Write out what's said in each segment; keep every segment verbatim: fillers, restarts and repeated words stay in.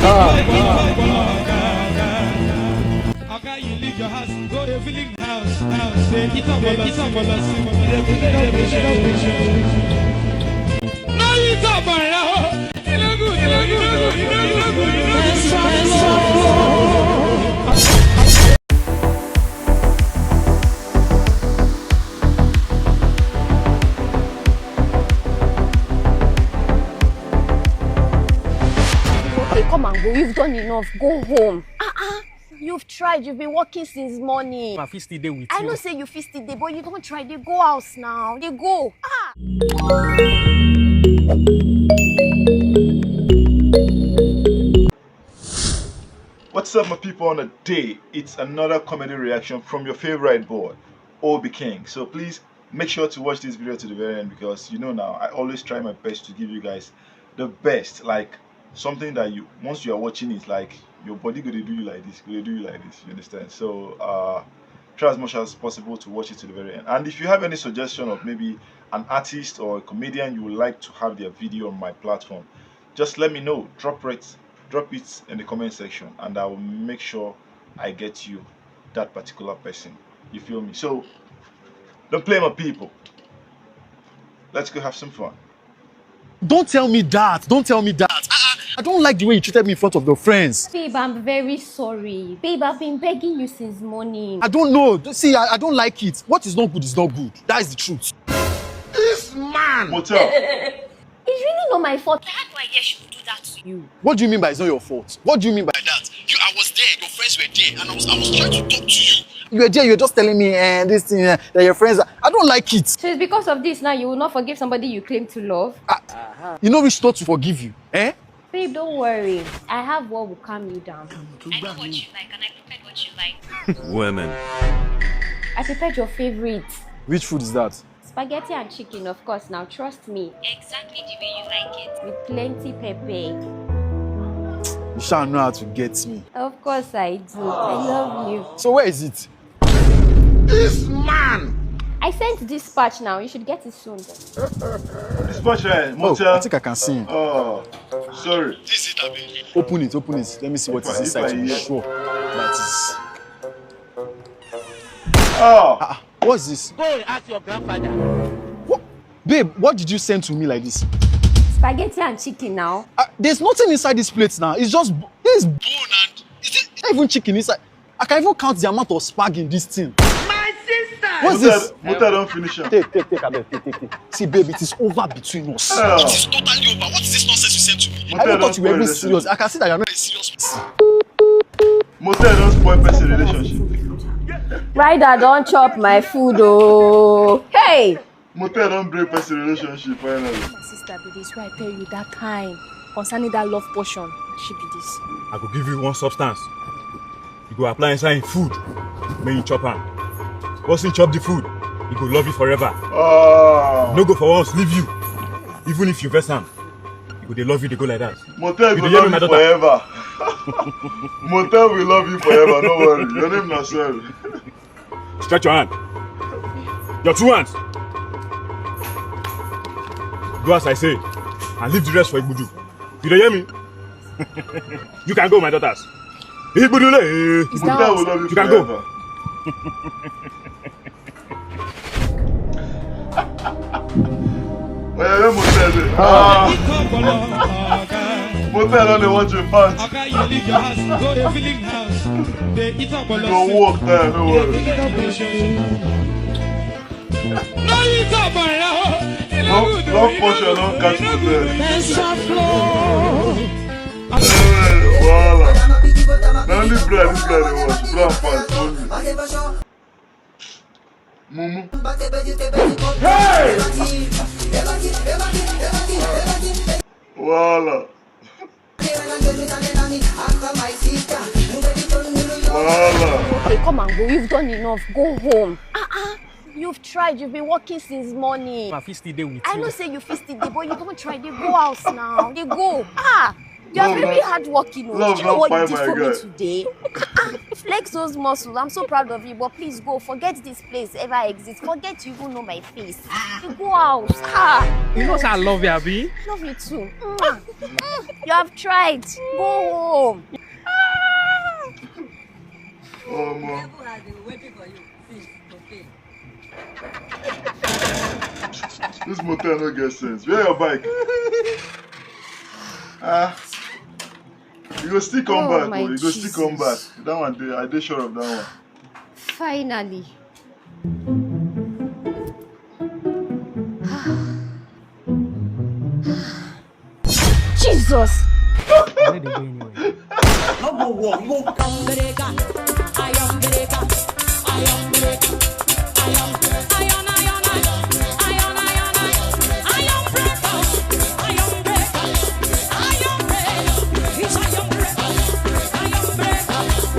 Oga, you leave your house, go a village house, house. Say, "It's a ball, it's a ball, it's a ball." No, it's a ball, oh. You no good, you no good, you no good, you no good, you no good. Okay, come and go. You've done enough. Go home. Ah, ah. You've tried. You've been working since morning. I fit still dey with I you. Know say you fit still dey, but you don't try. They go house now. They go. Ah. What's up, my people? On a day, it's another comedy reaction from your favorite boy, Obi King. So please make sure to watch this video to the very end, because you know now I always try my best to give you guys the best, like, something that you, once you are watching it, like, your body go dey do you like this, go dey do you like this. You understand? So uh, try as much as possible to watch it to the very end. And if you have any suggestion of maybe an artist or a comedian you would like to have their video on my platform, just let me know. Drop it, drop it in the comment section, and I will make sure I get you that particular person. You feel me? So don't play, my people. Let's go have some fun. Don't tell me that. Don't tell me that. Ah, ah, I don't like the way you treated me in front of your friends. Babe, I'm very sorry. Babe, I've been begging you since morning. I don't know. See, I, I don't like it. What is not good is not good. That is the truth. This man. Motel. It's really not my fault. I had no idea she would do that to you. What do you mean by it's not your fault? What do you mean by that? You, I was there. Your friends were there, and I was, I was trying to talk to you. You were there. You're just telling me, eh, this thing, eh, that your friends. I don't like it. So it's because of this now you will not forgive somebody you claim to love? Ah, you know which not to forgive you, eh? Babe, don't worry. I have what will calm you down. I know what you like, and I prepared what you like. Women. I prepared your favorite. Which food is that? Spaghetti and chicken, of course. Now, trust me. Exactly the way you like it. With plenty pepper. You shall know how to get me. Of course I do. I love you. So where is it? This man! I sent dispatch now. You should get it soon. Dispatch, eh? Oh, motel. I think I can see him. Oh, sorry. This is it, abi? Open it, open it. Let me see what is inside to be sure. That is. Oh. Ah, ah. What's this? Go and ask your grandfather. What? Babe, what did you send to me like this? Spaghetti and chicken now. Uh, there's nothing inside this plate now. It's just b-, this is bone and is it not even chicken inside? I can even count the amount of spag in this thing. My sister! What's this? Motel, motel don finish am. Take, take, take, abeg, take, take, take. See, babe, it is over between us. Ah. It is totally over. What is this nonsense you sent to me? I even thought you were even serious. I can see that you're not a serious person. Motel don spoil person relationship. Rider don chop my food, oh. Hey! Motel don break person relationship finally. My sister be this, wey I tell you that time concerning that love potion. She be this. I go give you one substance. You go apply inside him food, make him chop am. Once him chop the food, he go love you forever. Ah. No go for once leave you. Even if you vex am, he go dey love you, dey go like that. Motel go love you forever. Motel will love you forever, no worry. Your name na Sel. Stretch your hand. Your two hands. Do as I say, and leave the rest for Igbudu. You dey hear me? You can go, my daughters. Igbudule. Motel will love you forever. You can go. Oya, where motel dey? Ah. Motel don dey watch him back. Oga, you leave your house, go a village house. Dey eat up. Go work there, no worry. No eat up, bro. Love, love portion don catch motel. Hey, wahala. Na only bread this guy dey watch. Bread and pants only. Mumu. Hey! Wahala. Wahala. Okay, come and go. You've done enough. Go home. Ah, ah. You've tried. You've been working since morning. I fit still dey with you. I know say you fit still dey, but you don't try. They go house now. They go. Ah, you are very hardworking, oh. Did you know what you did for me today? Ah, ah. Flex those muscles. I'm so proud of you, but please go. Forget this place ever exists. Forget you even know my face. Go out. Ah. You know say I love you, abi? Love you too. Mwah. Mm, you have tried. Go home. Omo. This motel no get sense. Where your bike? Ah, you go still come Oh back. my Oh, you go still come back. Jesus. That one, dey, I dey sure of that one. Finally. Jesus! No go work. You go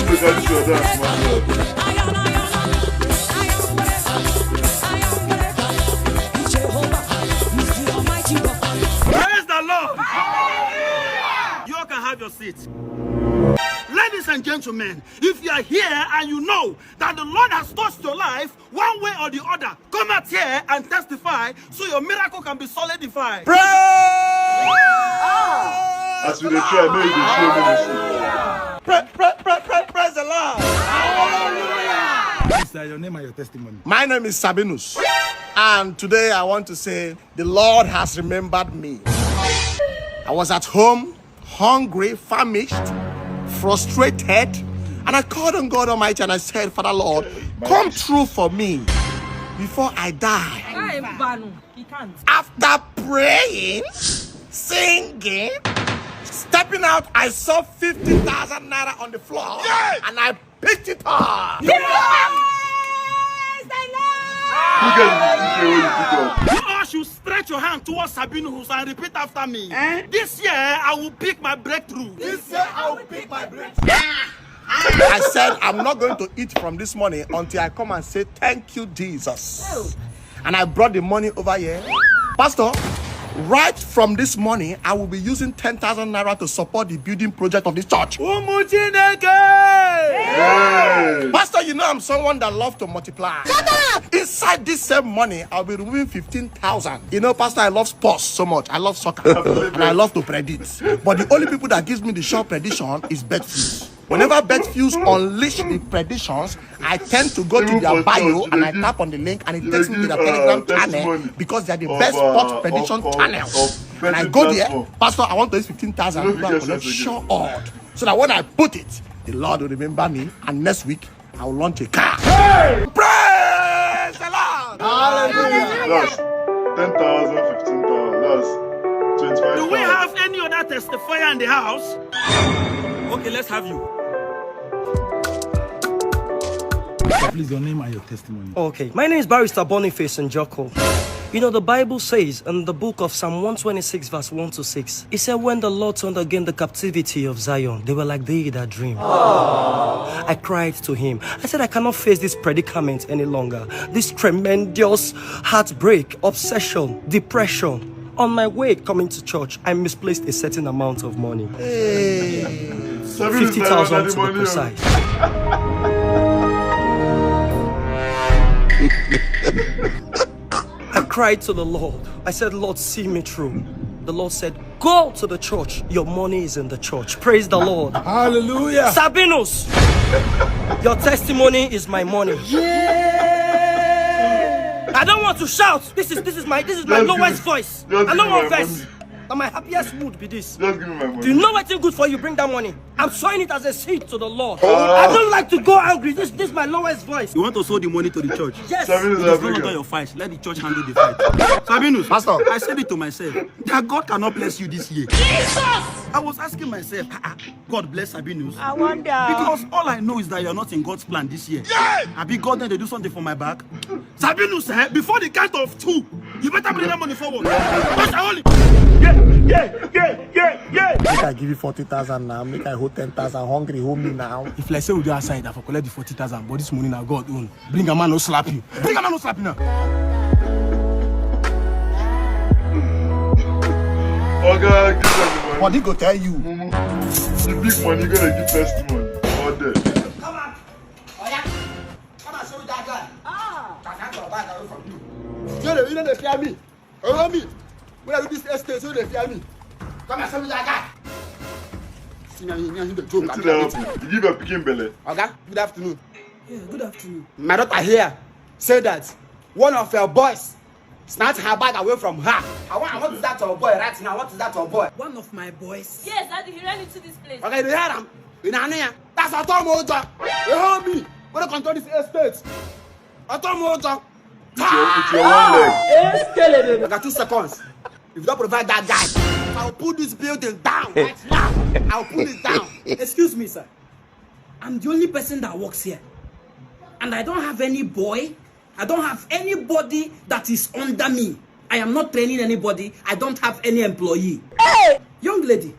Look at this, your dance, man. Praise the Lord. You all can have your seat. Ladies and gentlemen, if you are here and you know that the Lord has touched your life one way or the other, come out here and testify so your miracle can be solidified. As we dey try, make we dey show ministry. Pray, pray, pray, pray, praise the Lord. Hallelujah. Please, uh, your name and your testimony. My name is Sabinus, and today I want to say the Lord has remembered me. I was at home, hungry, famished, frustrated, and I called on God Almighty and I said, "Father Lord, come through for me before I die." After praying, singing, stepping out, I saw fifty thousand naira on the floor and I picked it up. Who get the fifty K wey you pick up? You all should stretch your hand towards Sabinus and repeat after me. This year, I will pick my breakthrough. This year, I will pick my breakthrough. I said, "I'm not going to eat from this money until I come and say, 'Thank you, Jesus.'" And I brought the money over here. Pastor, right from this morning, I will be using ten thousand naira to support the building project of this church. Ụmụ Chineke! Pastor, you know I'm someone that loves to multiply. Inside this same money, I'll be removing fifteen thousand. You know, Pastor, I love sports so much. I love soccer. And I love to predict. But the only people that gives me the sure prediction is Betfuse. Whenever Betfuse unleash the predictions, I tend to go to their bio and I tap on the link and it takes me to their Telegram channel because they are the best sports prediction channel. And I go there, "Pastor, I want to use fifteen thousand." People are collect sure odd. So that when I put it, the Lord will remember me and next week I will launch a car. Praise the Lord! Hallelujah! That's ten thousand, fifteen thousand. That's twenty-five thousand. Do we have any other testifier in the house? Okay, let's have you. Please, your name and your testimony. Okay, my name is Barrister Boniface Njoko. You know, the Bible says in the book of Psalm one twenty-six, verse one to six, it said, "When the Lord turned again the captivity of Zion, they were like they that dream." I cried to him. I said, "I cannot face this predicament any longer. This tremendous heartbreak, obsession, depression." On my way coming to church, I misplaced a certain amount of money. Fifty thousand to be precise. I cried to the Lord. I said, "Lord, see me through." The Lord said, "Go to the church. Your money is in the church." Praise the Lord. Hallelujah. Sabinus, your testimony is my money. Yeah. I don't want to shout. This is this is my this is my lowest voice. I don't want verse. Now my happiest mood be this. Just give me my money. Do you know what's good for you? Bring that money. I'm sowing it as a seed to the Lord. I don't like to go angry. This this is my lowest voice. You want to sow the money to the church? Yes. It is not on your files. Let the church handle the fight. Sabinus, Pastor, I said it to myself that God cannot bless you this year. Jesus! I was asking myself, "Ah, ah, God bless Sabinus." I wonder. Because all I know is that you're not in God's plan this year. Yeah! Abi God then they do something for my back? Sabinus, eh? Before the count of two, you better bring that money forward. Pastor Oli. Yeah, yeah, yeah, yeah, yeah. Make I give you forty thousand now. Make I hold ten thousand. Hungry, hold me now. If like say we do outside, I for collect the forty thousand. But this money now, God own. Bring a man, no slap you. Bring a man, no slap you now. Oga, give them the money. Body go tell you. Mumu, the big money gonna give testimony. All day. You know, you know they fear me. Oh, me. When I do this estate, so they fear me. Come and show me that guy. See me, me, me, the joke. Wetin dey happen? You give your pikin belle? Oga, good afternoon. Yeah, good afternoon. My daughter here say that one of your boys snatch her bag away from her. I want, I want that your boy right now. I want that your boy. One of my boys. Yes, Daddy, he ran into this place. Okay, you hear him? In Ania. That's Otomo Ojo. You hear me? When I control this estate. Otomo Ojo. With your, with your one leg. I got two seconds. If you don't provide that guy, I'll put this building down right now. I'll put it down. Excuse me, sir. I'm the only person that works here. And I don't have any boy. I don't have anybody that is under me. I am not training anybody. I don't have any employee. Hey! Young lady,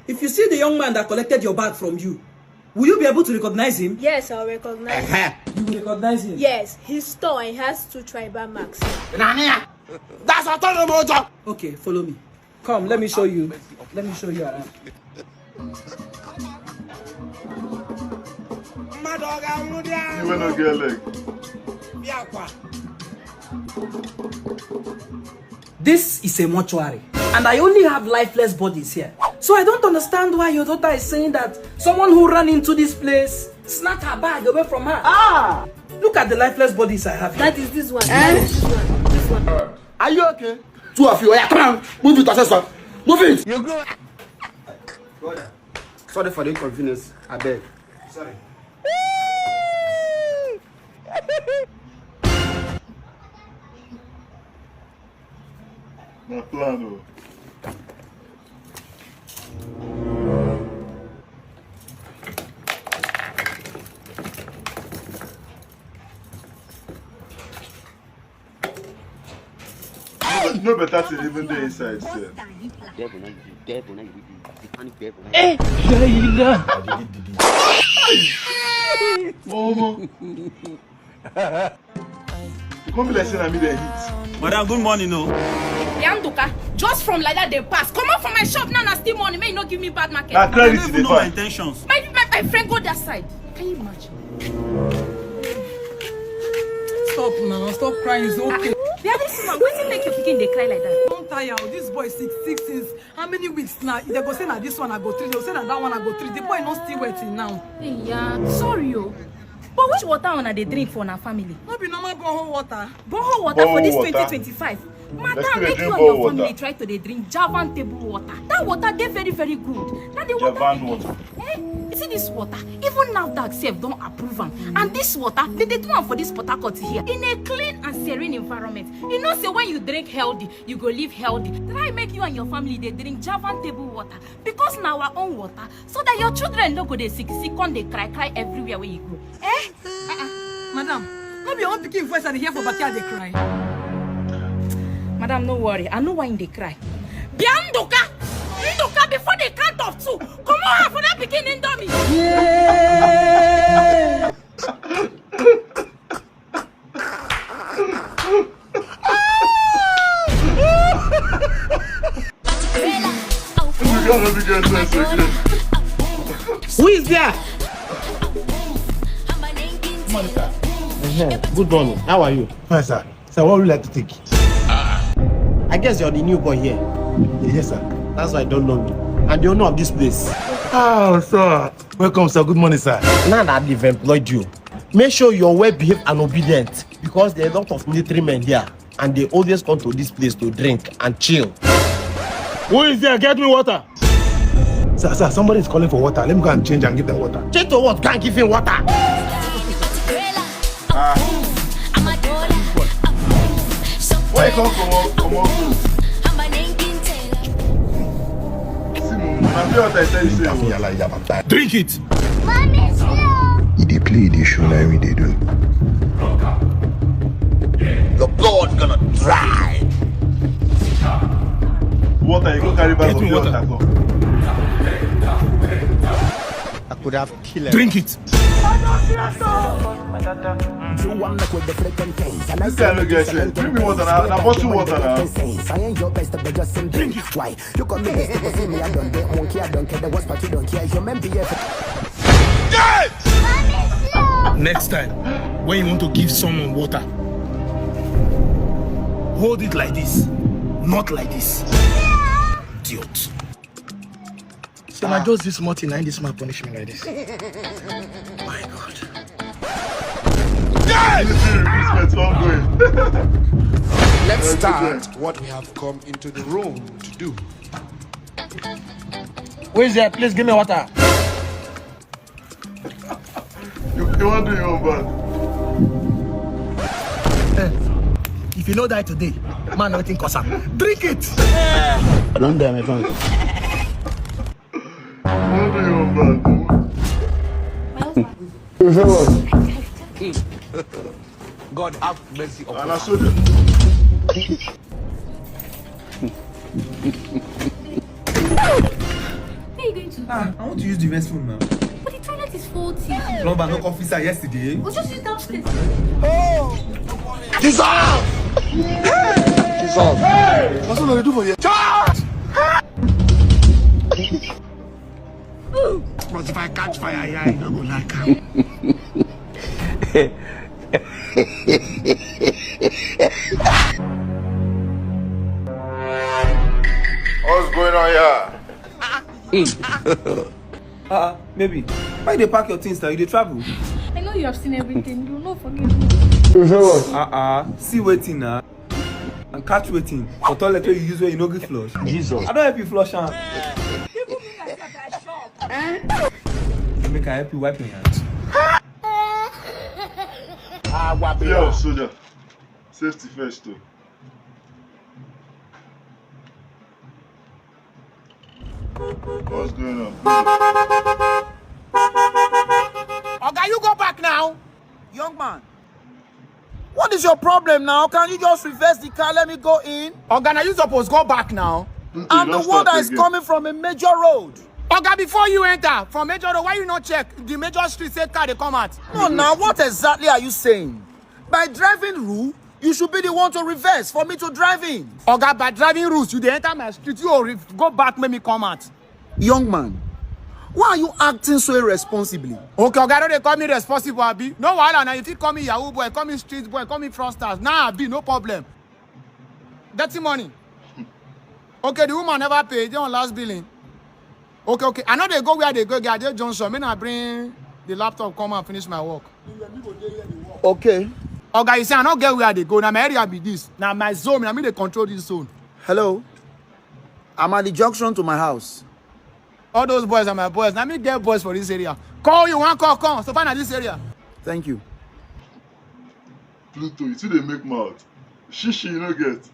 if you see the young man that collected your bag from you, will you be able to recognize him? Yes, I'll recognize him. Uh-huh. You will recognize him? Yes, he's tall and he has two tribal marks. Nania, that's Otomo Ojo. Okay, follow me. Come, let me show you. Let me show you around. You will not get leg. This is a mortuary, and I only have lifeless bodies here. So I don't understand why your daughter is saying that someone who ran into this place snatched her bag away from her. Ah! Look at the lifeless bodies I have here. That is this one. Eh? This one. This one. Are you okay? Two of you, yeah, come on. Move it, Osesa. Move it. You go. Brother, sorry for the inconvenience. I beg. Sorry. Na plan o. No, no better thing even dey inside sef. Devil na you be, devil na you be, satanic devil na you be. Eh, Jaila. Omo. E come be like say na me dey hit. Madam, good morning o. Bianduka, just from like that they pass. Come out from my shop now, na still morning. May you not give me bad market. Na credit you dey find. I don't even know my intentions. My, my, my friend, go that side. Can you imagine? Stop now, stop crying, it's okay. Baby, this woman, wetin make your pikin dey cry like that? Don tire o, this boy sick, sick since how many weeks now? They go say na this one I go treat, they go say na that one I go treat. The boy no still waiting now. Yeah, sorry o. But which water una dey drink for una family? No be normal borehole water. Borehole water for this twenty twenty-five. Madam, make you and your family try to dey drink Javan table water. That water dey very, very good. Na the water Javan water. Eh? You see this water? Even NAFDAC sef don approve am. And this water, they dey do am for this Port Harcourt here. In a clean and serene environment. You know say when you drink healthy, you go live healthy. Try make you and your family dey drink Javan table water. Because na our own water. So that your children no go dey sick, sick, come dey cry, cry everywhere wey you go. Eh? Uh-uh. Madam, no be your own pikin voice I dey hear for backyard dey cry. Madam, no worry. I know why im dey cry. Bia Nduka! Nduka, before the count of two, comot hand for that pikin indomie. Yeah! Who is there? Good morning, sir. Ehen, good morning. How are you? Fine, sir. Sir, what would you like to take? I guess you're the new boy here. Yes, sir. That's why I don't know you. I'm the owner of this place. Ah, sir. Welcome, sir. Good morning, sir. Now that they've employed you, make sure you're well behaved and obedient because there are a lot of military men here and they always come to this place to drink and chill. Who is there? Get me water. Sir, sir, somebody is calling for water. Let me go and change and give them water. Change to what? Go and give him water. Ah. Why you come comot, comot? See, na pure water I tell you say. Drink it. Mommy, see. E dey play, e dey show, na him e dey do. Your blood gonna dry. Water, you go carry bag of pure water come. I could have killed her. Drink it. This guy no get sense. Bring me water now. Na bottle water now. Drink it. Why? Look at me, this people see me, I don't get monkey, I don't care the worst, but you don't care. Your men behave. Next time, when you want to give someone water, Hold it like this, not like this. Idiot. So na just this small thing, na this man punish me like this. My God. Let's start what we have come into the room to do. Who is there? Please give me water. You, you want to do your own bad. Eh, if you no die today, man, nothing cause am. Drink it. I don't die, my friend. You want to do your own bad. You say what? God have mercy upon us. And I saw them. Where are you going to? Ah, I want to use the restroom now. But the toilet is faulty. Plumber no come fix am yesterday. We'll just use downstairs. Jesus! Jesus! Hey! What's all they do for you? Charge! But if I catch fire here, I no go like am. What's going on here? Uh, baby, why you dey pack your things now? You dey travel? I know you have seen everything. You will not forgive me. Uh-uh. See wetin na. And catch wetin? For toilet wey you use wey you no gree flush? Jesus. I don help you flush am. Even me myself, I shock. Make I help you wipe your hand. Yo, soldier. Safety first, though. What's going on? Oga, you go back now. Young man, what is your problem now? Can you just reverse the car? Let me go in. Oga, na you suppose go back now. I'm the one that is coming from a major road. Oga, before you enter from major road, why you not check the major street say car dey come out? No, now what exactly are you saying? By driving rule, you should be the one to reverse for me to drive in. Oga, by driving rules, you dey enter my street. You go back, make me come out. Young man, why are you acting so irresponsibly? Okay, Oga, no dey call me responsible, abi? No wahala now. If you call me Yahoo boy, call me street boy, call me fraudsters. Nah, abi, no problem. Dirty money. Okay, the woman never pay. They on last billing. Okay, okay. I know they go where they go. I dey junction. Make I bring the laptop, come and finish my work. Okay. Oga, you say I no get where I dey go. Na my area be this. Na my zone. Na me dey control this zone. Hello. I'm at the junction to my house. All those boys are my boys. Na me get boys for this area. Call you, one call, come. So find at this area. Thank you. Pluto, you too dey make mouth. Shishi, you no get.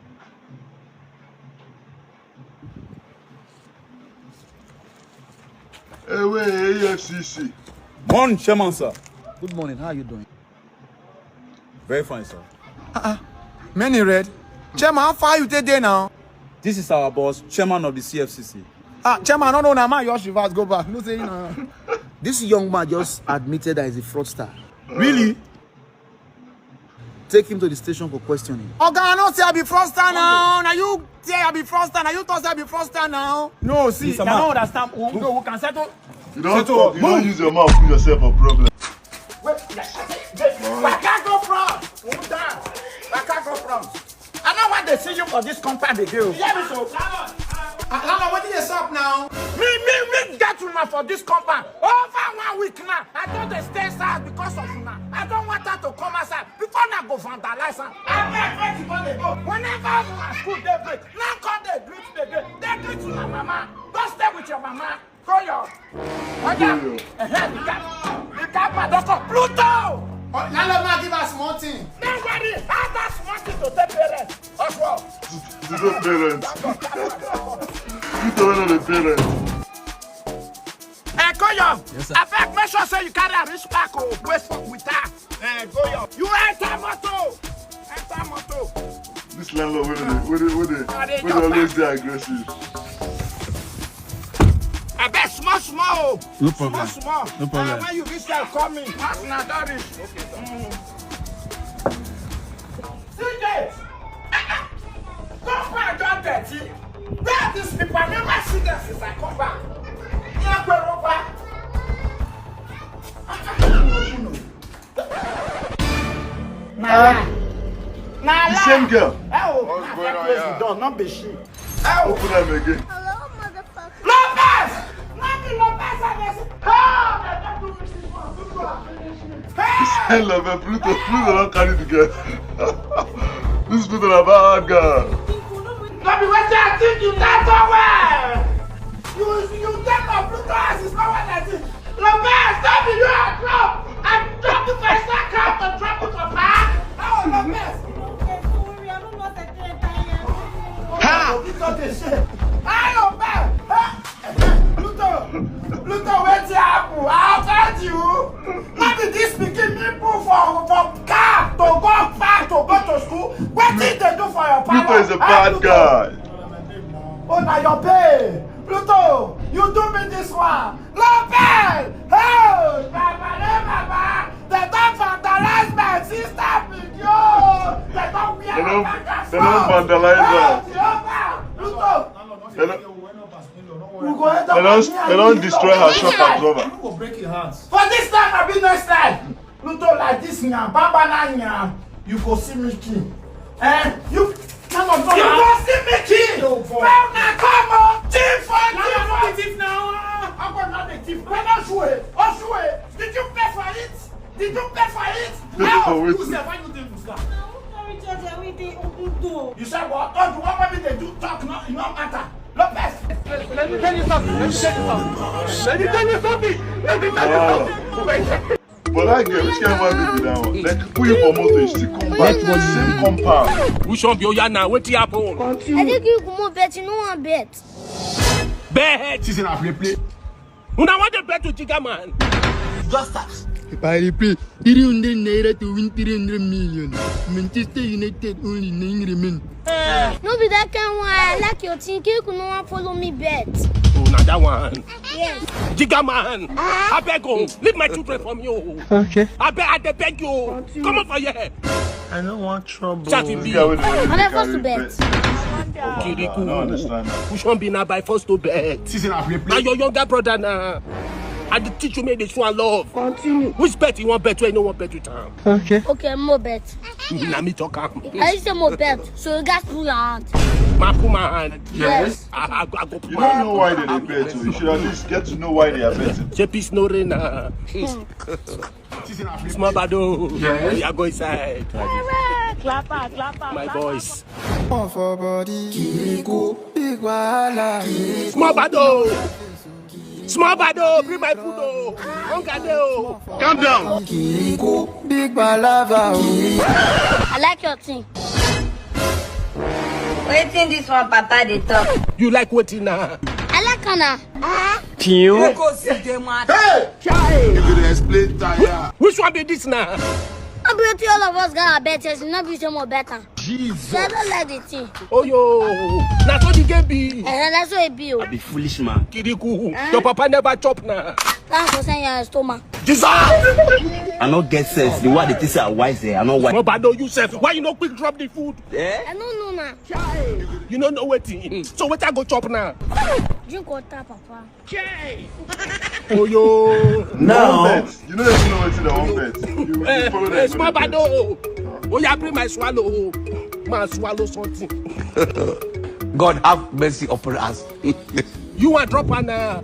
Ewe, A F C C. Morning, Chairman, sir. Good morning. How are you doing? Very fine, sir. Uh-uh. Many red. Chairman, how far you take there now? This is our boss, chairman of the C F C C. Ah, chairman, no, no, na man, you should reverse, go back. No say, no. This young man just admitted that he's a fraudster. Really? Take him to the station for questioning. Oga, I no say I be fraudster now. Now you say I be fraudster. Now you talk say I be fraudster now. No, see, I don't understand. We, we can settle. You don't talk. You don't use your mouth, put yourself for problem. Wait, I can't go front. Hold on. I can't go front. I don't want to see you for this compound again. You hear me so? Ah, landlord, wetin dey sup now? Me, me, me get una for this compound. Over one week now, I don dey stay inside because of una. I don't want her to come outside. Before una go vandalize am. Abeg, make you no dey go. Whenever una school dey break, now come dey greet me again. Dey greet una mama. Go stay with your mama. Go your. Oya. Ehe, the guy, the guy man don come. Pluto! Oh, landlord man give us small thing. No worry, add that small thing to take pay rent. Oswald. You don't pay rent. You don't know the pay rent. Eh, Koyo, yes, sir. Abeg, make sure say you carry am reach back o, wait for with her. Eh, Koyo, you enter motor. Enter motor. This landlord, wey dey, wey dey, wey dey, I dey wey dey jump always back. Dey aggressive. Abeg, small, small o. No problem. Small, small. No problem. Eh, when you reach there, call me. As una don reach. Okay, sir. Mm. See gate. Compound don dirty. Where these people? I never see them since I come back. Here, Kweropa. Na lie. Na lie. The same girl. Eh, oh. Close the door, not be she. Open them again. Hello, motherfucker. Lopez! Not the Lopez I dey see. Oh, they don't do me this one. People are finishing me. Hey! Love Pluto, Pluto don't carry the girl. This Pluto na bad girl. No be wetin I think you talk so well. You, you get my Pluto ass is not what I think. Lopez, don't be you I drop. I drop you for Instagram, I drop you for back. Oh, Lopez. Ha! Pluto dey shake. Hi, Lopez. Ha! Pluto, Pluto, wetin happen? I offend you? No be this pikin me put for, for car to go back, to go to school. Wetin dey do for your parents? Pluto is a bad guy. Oh, na your pay. Pluto, you do me this one. Lopez! Hey! Baba, eh, Baba! They don vandalize my sister video! They don wear They don, they don vandalize her. Jehovah! Pluto! They don, We go end up they don, they don destroy her shock absorber. You go break your hands. For this time, abi next time. Pluto like this now, Baba na now. You go see me king. Eh? You, no, no, no, you go see me king. No, boy. Well, now come on, thief for thief for thief now. Ah, I'm gonna not the thief. When I show it, I show it. Did you pay for it? Did you pay for it? Pay for it. You say why you dey lose guard? You say what? Oh, you want me to do talk? No, you no matter. Lopez. Let me tell you something. Let me tell you something. Let me tell you something. Let me tell you something. But that girl, which kind of one be that one? Like, put you for motor, you still come back. Same compound. Which one be Oya now? Wetin happen? I think you go more bet, you know one bet. Bet. She say na play play. Una want to bet with Jigga Man? Just start. If I repeat, three hundred naira to win three hundred million. Manchester United only nine remain. No be that kind one. I like your thinking. You could no one follow me bet. Oh, na that one. Yes. Jigga Man, I beg you, leave my children from you. Okay. I beg, I dey beg you. Come up for here. I don't want trouble. Chat with me. This guy wey dey always dey carry bet. Kiriku. I don't understand. Which one be na by force to bet? Season of replay. Na your younger brother na. I dey teach you make this one love. Continue. Which bet you want bet wey you no want bet with am? Okay. Okay, more bet. Na me talk am. I say more bet, so you guys put your hand. Ma put my hand. Yes. I, I, I go put You my don't hand. Know why they dey bet, so you should at least get to know why they are betting. J P Snoring. Small Bado. Yes. We are going inside. Clapper, clapper, my boys. One for body. Kiriku. Big wahala. Small Bado. Small Bado, bring my food, oh. Hunger dey, oh. Calm down. Kiriku, big balava, oh. I like your thing. Wetin this one papa dey talk? You like wetin na? I like am na. Tiyo. You go see the man. Hey! If you dey explain tire. Which one be this na? No be wetin all of us gats bet, yes, no be say more better. Jesus. I don't like the thing. Oh yo, na so the game be. Eh, na so e be o. I be foolish man. Kiriku, your papa never chop na. Thank for saying your stomach. Jesus! I no get sense. The way they think say I wise, eh, I no wise. No, but no, you sef. Why you no quick drop the food? Eh? I no know na. You no know wetin. So wetin I go chop na? Drink water, papa. Oh yo. Now. One bet. You no even know wetin I wan bet. You, you follow them. Small Bado. Oh yeah, bring my swallow. Ma swallow something. God have mercy upon us. You wan drop am na?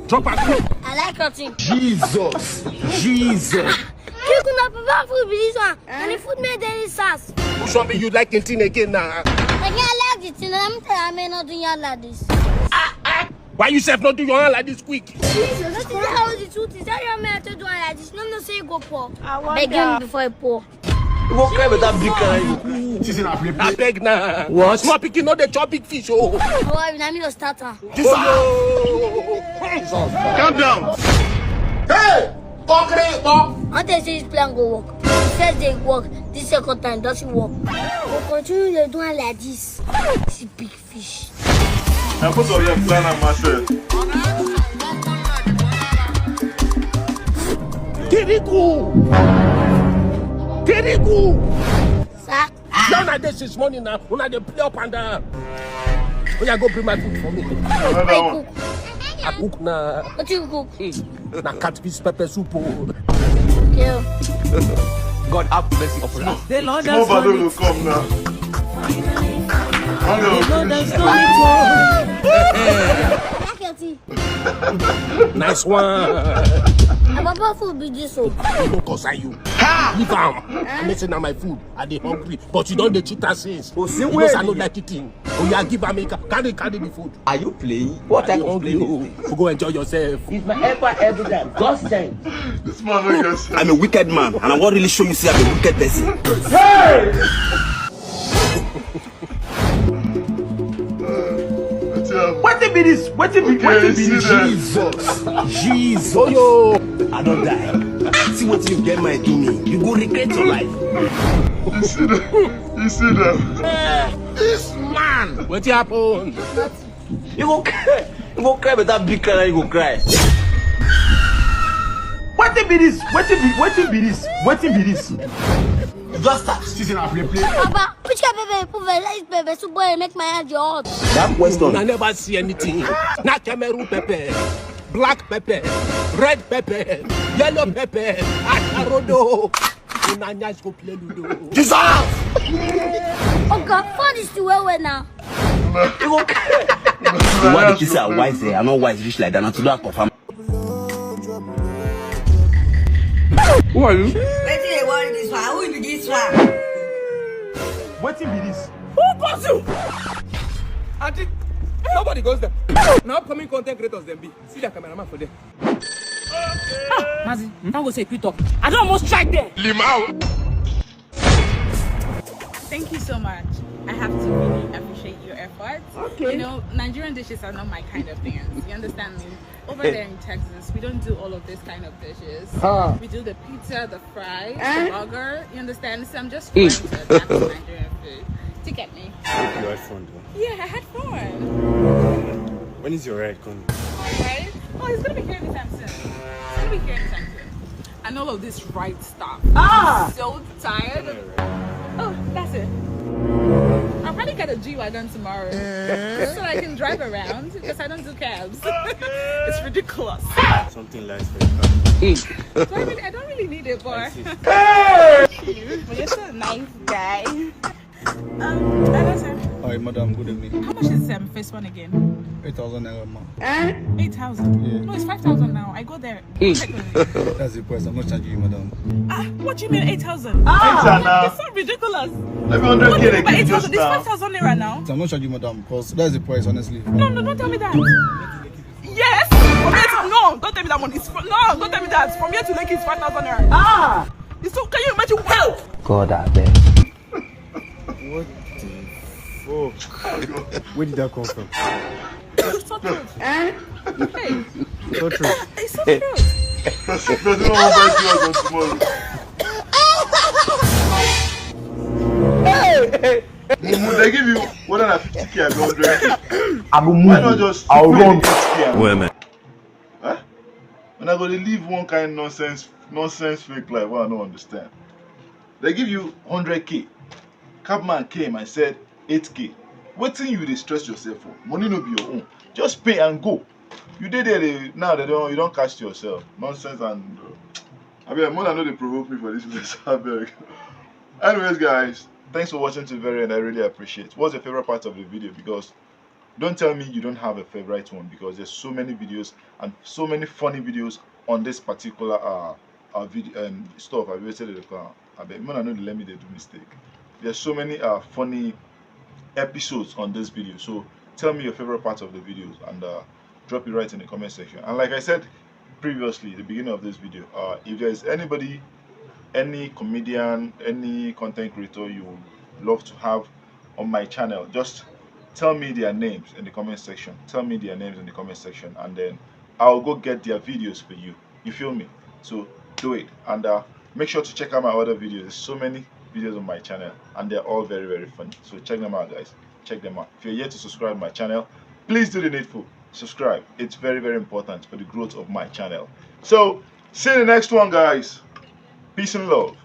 Drop am quick. I like your thing. Jesus. Jesus. Kiriku, na papa food be this one. And the food make daily sars. Which one be you like anything again na? Again, I like the thing. Let me tell you, I may not do you like this. Why you sef no do your hand like this quick? Jesus, that is how the truth is. That your man to do like this. No, no, say you go poor. I wonder. Beg him before he poor. You go cry with that big cry. Season I play play. I beg na. What? Small pikin no dey chop big fish, oh. Oh, na me go start am. Jesus. Calm down. Hey! Okre, I want to see this plan go work. The first day work, this second time doesn't work. We continue to do am like this. See big fish. Na put on your plan and master. Kiriku! Kiriku! Sir? Now na dey since morning na, una dey play up and down. Oya, go bring my food for me. Another one. I cook na. What you cook? Na catfish pepper soup o. Yeah. God have mercy upon us. The Lord has done it. Small Bado go come now. Hello. Pack your tea. Nice one. Na papa food be this o. E no concern you. Leave am. I say na my food. I dey hungry, but you don dey cheat am since. You know say I no like eating. Oya, give am, make am carry, carry the food. Are you playing? What I type dey of play hungry is this? o. Go enjoy yourself. It's my helper every time. God send. This man no get sense. I'm a wicked man, and I wan really show you say I'm a wicked person. Wetin happen? Wetin be this? Wetin be Okay, wetin you be see this? that? Jesus, Jesus, oh yo, I don die. See wetin you get mind do me. You go regret your life. You see that? You see that? This man. Wetin happen? You go cry. You go cry better big cry than you go cry. Wetin be this? Wetin be wetin be this? Wetin be this? You just start. This is na play play. Papa, which kind of pepper you put for inside pepper soup wey make my hand dey hot? That question. I never see anything. Na Cameroon pepper, black pepper, red pepper, yellow pepper, asharodo. Una nyash go play ludo. Jesus! Oga, for this thing well well now. You go cry. You want to say I wise there? I'm not wise rich like that. Not to do I confirm. Who are you? Wetin dey worry this one? Who be this one? Wetin be this? Who calls you? Auntie, nobody goes there. Now upcoming content creators dem be. See that cameraman for there. Mazi, thank God say you talk. I don almost strike there. Limau. Thank you so much. I have to really appreciate your efforts. Okay. You know, Nigerian dishes are not my kind of things. You understand me? Over there in Texas, we don't do all of this kind of dishes. We do the pizza, the fries, the burger. You understand? So I'm just trying to adapt to Nigerian food. Ticket me. Hope you had fun though. Yeah, I had fun. When is your ride coming? Right? Oh, it's gonna be here anytime soon. It's gonna be here anytime soon. And all of this ride stuff. Ah! So tired. Oh, that's it. I'll probably get a G Wagon tomorrow so I can drive around because I don't do cabs. It's ridiculous. Something lies for you. Do I, really, I don't really need it, but thank you. But you're such a nice guy. Um, hello, sir. Hi, madam. Good evening. How much is um first one again? Eight thousand naira, ma. Eight thousand. Yeah. No, it's five thousand now. I go there. Check with me. That's the price. I'm not charging you, madam. Ah, what do you mean eight thousand? Eight thousand now. It's so ridiculous. Every hundred What K do you mean by they eight give thousand? just It's now. Five thousand naira now. I'm not charging you, madam, because that's the price, honestly. No, no, don't tell me that. Yes. From here to, no, don't tell me that money. It's for, no, don't tell me that. From here to Lekki is five thousand naira. Ah. It's so. Can you imagine? Wow. God, I beg. What the fuck? Where did that come from? It's so true. Hey, So true. it's so true. Person wey wan buy two thousand tomorrow. Mumu, they give you one hundred fifty K and hundred K. I go Why not move. Just I'll put run. Eight K and Where man? Huh? And I go dey live one kind nonsense, nonsense fake life wey I no understand. They give you hundred K. Cabman came and said eight K. Wetin you dey stress yourself for? Money no be your own. Just pay and go. You dey there dey, now they don, you don catch yourself. Nonsense and uh, abeg, more no dey provoke me for this place. Abeg. Anyways, guys, thanks for watching to the very end. I really appreciate. What's your favorite part of the video? Because don't tell me you don't have a favorite one, because there's so many videos and so many funny videos on this particular uh, uh video and stuff. I will say that uh, I bet man, I know they let me they do mistake. There's so many uh funny episodes on this video. So tell me your favorite parts of the videos and uh, drop it right in the comment section. And like I said previously, the beginning of this video, uh, if there's anybody, any comedian, any content creator you would love to have on my channel, just tell me their names in the comment section. Tell me their names in the comment section, and then I'll go get their videos for you. You feel me? So do it, and uh, make sure to check out my other videos. There's so many videos on my channel, and they're all very, very funny. So check them out, guys. Check them out. If you're yet to subscribe to my channel, please do the needful. Subscribe. It's very, very important for the growth of my channel. So see you in the next one, guys. Peace and love.